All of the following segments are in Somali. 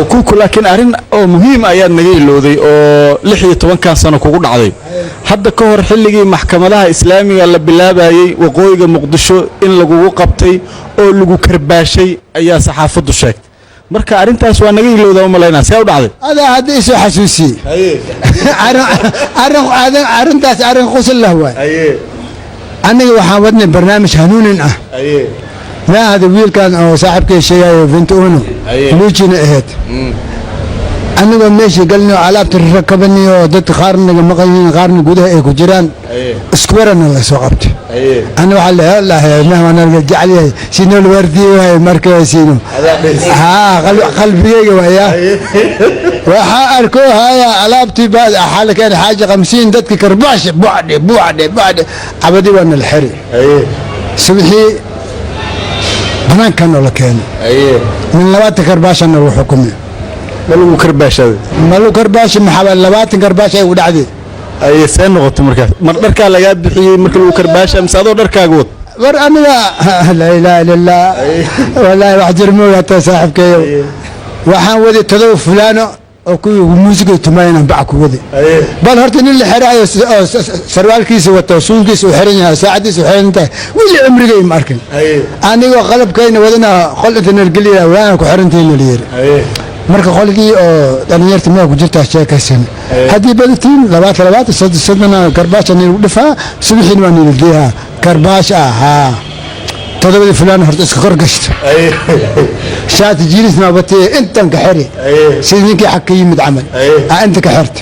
Kuku, laakiin arrin oo muhiim ayaad naga ilowday oo 16-kan sano kugu dhacday. Hadda ka hor, xilligii maxkamadaha Islaamiga la bilaabayey waqooyiga Muqdisho, in lagugu qabtay oo lagu karbaashay ayaa saxaafaddu sheegtay. Marka arrintaas waa naga ilowdaa u malaynaa. See u dhacday? Adaa hadda isoo xasuusiyey. Arrintaas arrin qosol lah waay. Aniga waxaan wadnay barnaamij hanuunin ah. Ma hada wiilkan oo saaxiibkay sheegayo 21 luujina ahayd. Anigoo meeshii galnay oo alaabta rakabani oo dadka qaarna naga maqan yihiin, qaarna gudaha ay ku jiraan, iskuwarana la soo qabtay. Ana waxaa lahay jecel yahay si nool waardiye waay. Marka siino haa qalbigayga waaya waxaa arko haya alaabtii baa xaa la keenay xaaji 50 dadki karbaash bucdhe bucdhe bucdhe cabadi waa nala xiri. Subixii banaankan oo la keenay min 20 karbaashana lagu xukumay. Ma lagu karbaashaday? Malu karbaashi maxaa, 20 karbaash ay u dhacday. Aye, see noqotay markaas? Mar dharkaa lagaa bixiyey marka lagu karbaasha mise adoo dharkaaga wad? War aniga, laa ilaaha illa Allah, wallaahi wax jir mooga. Hataa saaxiibkeeyo waxaan waday todoba fulaano oo kuwii muusiga tumayana bac ku waday. Bal horta nin la xiraayo oo sarwaalkiisa wato, suunkiisa uu xiran yahay, saacadiisa u xiran tahay, weli cimrigay ma arkin. Anigoo qalabkayna wadana qol inta nalgeliya waana ku xirantahay la yiri. Marka qolkii oo dhalinyarta meel ku jirtaa sheekaysan, haddii badatiin 20 20, 30 30 karbaasha nilagu dhifaa, subixiina waa nila geeyaa karbaash ah. Haa, todobadii fulaan horta iska kor gashto, shaati jiinisna batee intan ka xiri, sidii ninkii xag ka yimid camal aa inta ka xirta.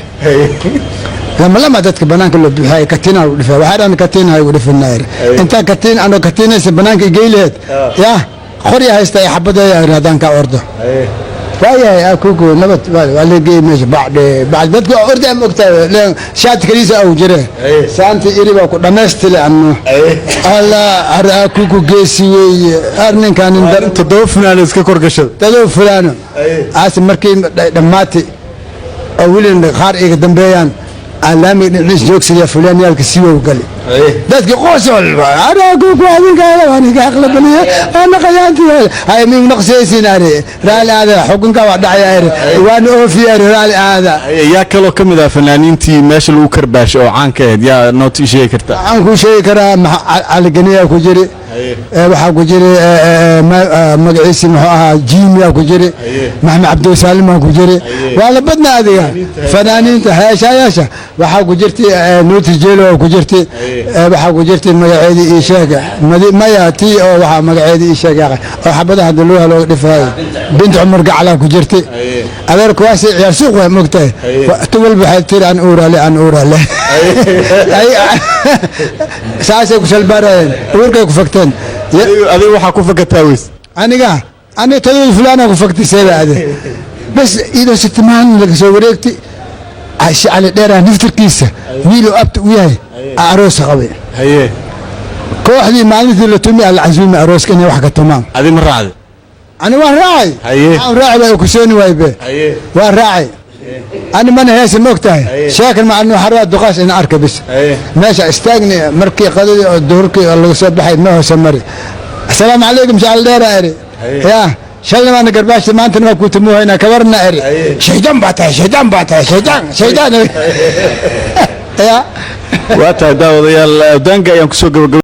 Lama lama dadka banaanka loo bixiyay, katina lagu dhifaa. Waxaa dhan katina igu dhifinayr intaa katiin anoo katiinaysa banaanka igey laheed yaa qorya haysta ay xabadeeya haddaan ka ordo. Waayahay, akuku nabad waa la geeyey meesha. Bacdhe bacd dadka ordaa ma ogtahay, shaati kaliisa au jire, saanta iri baa ku dhammaystile anno. Alla, ar akuku geesi weeye, ar ninkaan nin Toddoba funaano iska kor gashada. Todoba fulaano aase markii dhammaatay oo welina qaar iga dambeeyaan aan laamiga dhinaciis joogsadaya, fulaanyaalka sii wow gali dadki qosol. Anakuku adinkaada waan iga aqlabaliye ana qayaanti hay mi naqsaysin ari raali aada xukunka waa dhacaya ari waan oofi ari raali aada. Yaa kaloo ka mid ah fanaaniintii meesha lagu karbaashay oo caan ka ahayd? Yaa noo ii sheegi kartaa? Waxaan kuu sheegi karaa Caligeniyaa ku jiri, waxaa ku jiri magaciisi muxuu ahaa, Jimiyaa ku jiri, Maxamed Cabdiwasaalimaa ku jiri. Waa la badna adiga fanaaniinta heeshayaasha. Waxaa ku jirtay Nuuti Jelo ku jirtay, waxaa ku jirtay magaceedii ii sheega maya tii oo waxaa magaceedii ii sheega oo xabadaha hadda loo looga dhifaayo, Bint Cumar Gacalaa ku jirtay. Adeer, kuwaasi ciyaar suuq waa mogtahay. Tu walba waxay tiri aan uurale aan uurale, saasay ku salbaarayeen, uurkay ku fagteen. Adiga waxaa ku fakataa weys? Aniga todoba fulaana ku fagtay seeba ade bas iyadoo sitimaan laga soo wareegtay. Caashi Cali Dheeraha naftirkiisa wiiluu abta u yahay aroosa qabay. Kooxdii maalintii la tumi alla casuumi arooska inay wax ka tumaan. Adi ma raacday? Ani waan raacay. Waan raacay, waa ku sooni waay be, waan raacay. Ani mana heesa ma og tahay sheekan ma anu xarwaa duqaas ina arka bis. Meesha istaagni markii qadadii oo duhurkii oo laga soo baxay ma hoose mari. Asalaamu calaykum, Shacal Dheera eri, yaa shalna waana garbaashta, maantana waa kuutumuhaynaa, kabarna eri. Shaydaan baa tahay, shaydaan baa tahay, shaydaan, shaydaan ya. Waa tahay, daawadayaal, Odanga ayaan kusoo gabagabay.